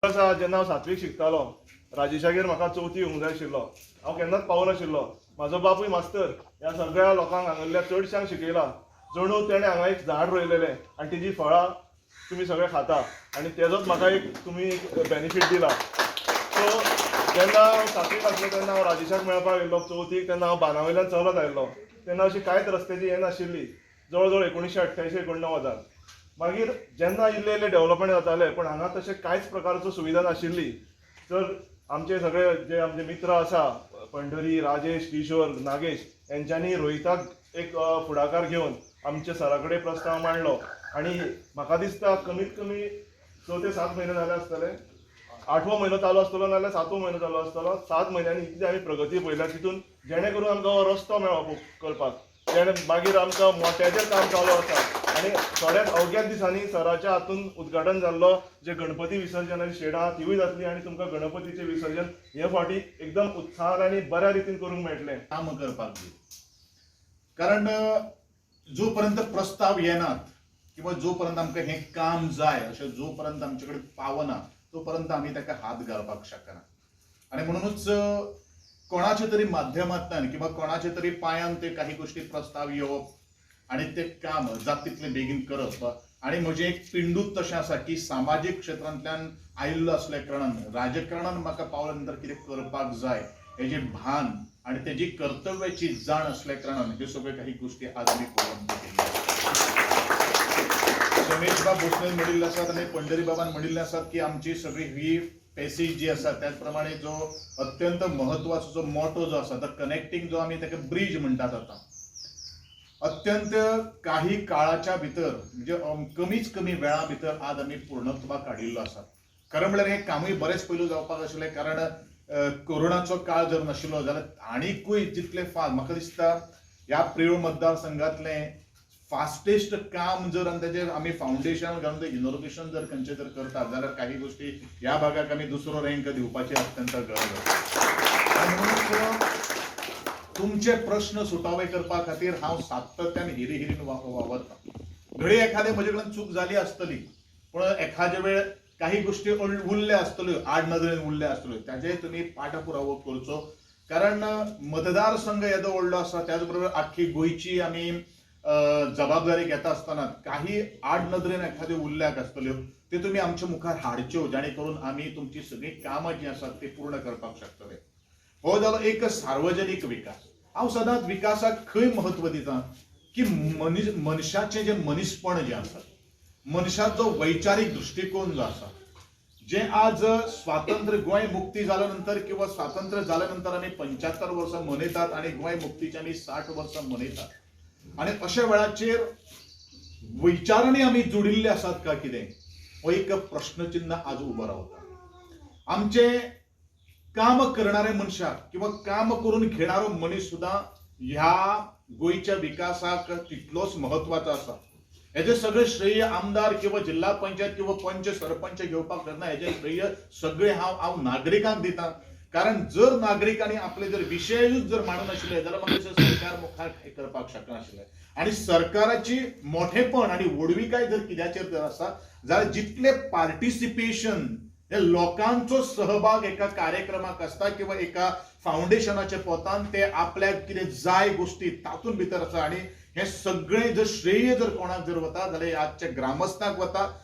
आसा, जेन्ना हांव सातवीक शिकतालो, राजेशागेर म्हाका चवथी येवंक जाय आशिल्लो. हांव केन्नाच पावनाशिल्लो. म्हाजो बापूय मास्तर, ह्या सगळ्या लोकांक हांगल्ल्या चडश्यांक शिकयला. जणू तेणें हांगा एक झाड रोयलेलें आनी तेजी फळां तुमी सगळे खाता आनी तेजोच म्हाका एक तुमी एक बेनिफीट दिला. सो जेन्ना हांव सातवीक आसलो तेन्ना हांव राजेशाक मेळपाक येयल्लो चवथीक. तेन्ना हांव बांदा वयल्यान चलत आयिल्लो. तेन्ना अशी कांयच रस्त्याची हें नाशिल्ली, जवळ जवळ 1988 89. मागीर जेन्ना इल्ले इल्ले डेव्हलपमेंट जाताले, पण हांगा तशें कांयच प्रकारचो सुविधा नाशिल्ली. तर आमचे सगळे जे आमचे मित्र आसा, पंढरी, राजेश, किशोर, नागेश, हेंच्यांनी रोहिताक एक फुडाकार घेवन आमच्या सरा कडेन प्रस्ताव मांडलो आनी म्हाका दिसता कमीत कमी 6 ते 7 म्हयने जाले आसतले. आठवो म्हयनो चालू आसतलो नाजाल्यार सातवो म्हयनो चालू आसतलो. 7 म्हयन्यांनी इतली आमी प्रगती पळयल्या तितून, जेणे करून आमकां हो रस्तो मेळ्ळो करपाक. जेणे मागीर आमकां मोट्याचें काम चालू आसा आनी थोड्याच अवघ्याच दिसांनी सराच्या हातून उद्घाटन जाल्लो जे गणपती विसर्जनाची शेड आहा, तिवूय जातली आनी तुमकां गणपतीचें विसर्जन हे फावटी एकदम उत्साहान आनी बऱ्या रितीन करूंक मेळटलें. काम करपाक दी, कारण जो पर्यंत प्रस्ताव येनात किंवा जो पर्यंत आमकां हें काम जाय अशें जो पर्यंत आमचे कडेन पावना, तो पर्यंत आमी ताका हात घालपाक शकना. आनी म्हणूनच कोणाच्या तरी माध्यमांतल्यान किंवा कोणाच्या तरी पांयान ते काही गोष्टी प्रस्ताव येवप आनी ते काम जाता तितले बेगीन करप. आनी म्हजें एक पिंडूच तशें आसा की सामाजीक क्षेत्रांतल्यान आयिल्लो आसल्या कारणान राजकारणान म्हाका पावल्या नंतर कितें करपाक जाय हेजें भान आनी तेजी कर्तव्याची जाण असल्या कारणान ह्यो सगळ्यो काही गोष्टी आज आमी पळोवन केल्ल्यो. रमेशबाब भोसलेन म्हणिल्लें आसात आनी पंढरी बाबान म्हणिल्लें आसात की आमची सगळी ही पॅसेज जी आसा, त्याच प्रमाणे जो अत्यंत महत्वाचो जो मोटो जो आसा, the connecting जो आमी ताका ब्रीज म्हणटात, आतां अत्यंत काही काळाच्या भितर, म्हणजे कमीच कमी वेळा भितर आज आमी पूर्णत्वाक हाडिल्लो आसा. खरें म्हणल्यार हें कामूय बरेंच पयलू जावपाक आशिल्लें, कारण कोरोनाचो काळ जर नाशिल्लो जाल्यार आनीकूय जितले फास्ट, म्हाका दिसता ह्या प्रियोळ मतदारसंघातलें फास्टेस्ट काम जर आनी तेजेर आमी फावंडेशन घालून तें इनॉग्रेशन जर खंयचें जर करतात जाल्यार काही गोष्टी ह्या भागाक आमी दुसरो रँक दिवपाची अत्यंत गरज आसा. आनी म्हणूनच तुमचे प्रश्न सुटावे करपा खातीर हांव सातत्यान हिरी हिरीन वावरता. घडये एखादे म्हजे कडेन चूक जाली आसतली, पूण एखादे वेळ काही गोष्टी उरल्या आसतल्यो, आड नदरेन उरल्या आसतल्यो, ताजे तुमी पाठपुरावो करचो, कारण मतदारसंघ येदो व्हडलो आसा, त्याच बरोबर आख्खी गोंयची आमी जबाबदारी घेता आसतना काही आड नदरेन एखाद्यो उरल्याक आसतल्यो, त्यो तुमी आमच्या मुखार हाडच्यो, जाणे करून आमी तुमची सगळीं कामां जीं आसात ती पूर्ण करपाक शकतले. हो जालो एक सार्वजनीक विकास. हांव सदांच विकासाक खंय म्हत्व दिता की मनीस, मनशाचें जें मनीसपण जें आसा, मनशाचो वैचारीक दृश्टिकोन जो आसा, जे आज स्वातंत्र्य, गोंय मुक्ती जाल्या नंतर किंवा स्वातंत्र्य जाल्या नंतर आमी 75 वर्सां मनयतात आनी गोंय मुक्तीची आमी 60 वर्सां मनयतात आनी अशा वेळाचेर विचारांनी आमी जुडिल्ले आसात काय कितें, हो एक प्रश्नचिन्ह आज उबो रावता. आमचे काम करणारे मनशाक किंवा काम करून घेणारो मनीस सुद्दां ह्या गोंयच्या विकासाक तितलोच म्हत्वाचो आसा. हेजें सगळें श्रेय आमदार किंवा जिल्हा पंचायत किंवा पंच सरपंच घेवपाक शकना. हेजें श्रेय सगळें हांव हांव नागरिकांक दिता, कारण जर नागरिकांनी आपले जर विशयूच जर मांडून नाशिल्ले जाल्यार म्हाका दिसता सरकार मुखार हें करपाक शकनाशिल्लें. आनी सरकाराची मोठेपण आनी व्हडविकाय जर कित्याचेर जर आसा जाल्यार जितले पार्टिसिपेशन हे लोकांचो सहभाग एका कार्यक्रमाक आसता किंवा एका फावंडेशनाच्या पोतान ते आपल्याक कितें जाय गोश्टी तातूंत भितर आसा. आनी हें सगळें जर श्रेय जर कोणाक जर वता जाल्यार आजच्या ग्रामस्थाक वता.